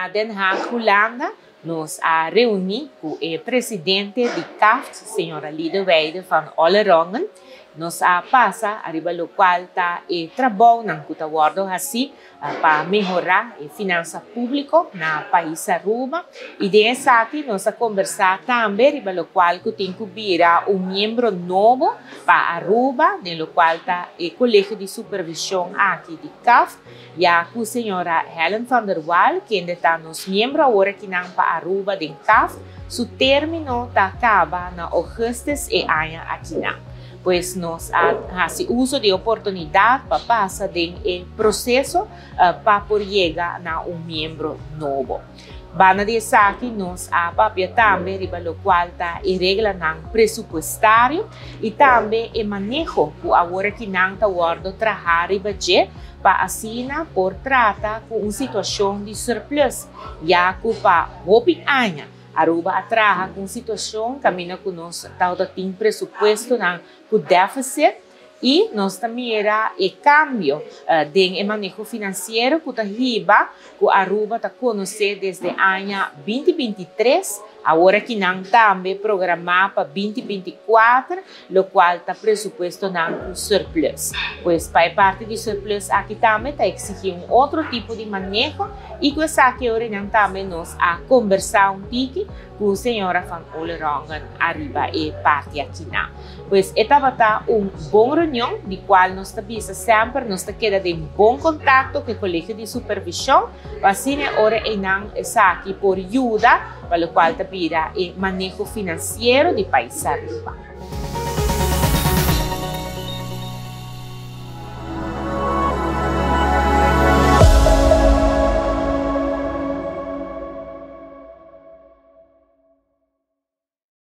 Na Den Haag, Hulanda, nos a reuni cu e presidente di CAFT, señora Lidewijde van Ollerongen. Nos a pasa ariba locual ta e trabounan cu ta wordo haci pa mehora e finansa publico na pais Aruba y den esaki nos a conversa tambe riba locual cu tin cu bira un miembro nobo pa Aruba den locual ta e Colegio di Supervision aki di CAFT, ya cu señora Helen van der Wal, kende ta nos miembro awor akinan pa Aruba den CAFT, su termino ta caba na augustus e aña akinan. Pues nos a haci uso di oportunidad pa pasa den e proceso pa por yega na un miembro nobo. Banda di esaki nos a papia tambe riba locual ta e reglanan presupuestario y tambe e maneho cu awor akinan ta wordo traha riba dje pa asina por trata cu un situacion di surplus, ya cu pa hopi aña Aruba a traha cu un situacion caminda cu nos tawata tin presupuestonan cu deficit y nos ta mira e cambio den e maneho financiero cu ta hiba cu Aruba ta conoce desde aña 2023, awor aki nan tambe programa pa 2024, locual ta presupuestonan cu surplus. Pues pa e parti di surplus aki tambe ta exigi un otro tipo di maneho y cu esaki ora nan tambe nos a conversa un tiki cu señora van Ollerongen ariba e parti akinan. Pues e tabata un bon reunion di cual nos ta bisa semper nos ta keda den bon contacto cu e Colegio di Supervision pa asina ora eynan esaki por yuda pa locual ta bira e maneho financiero di pais Aruba.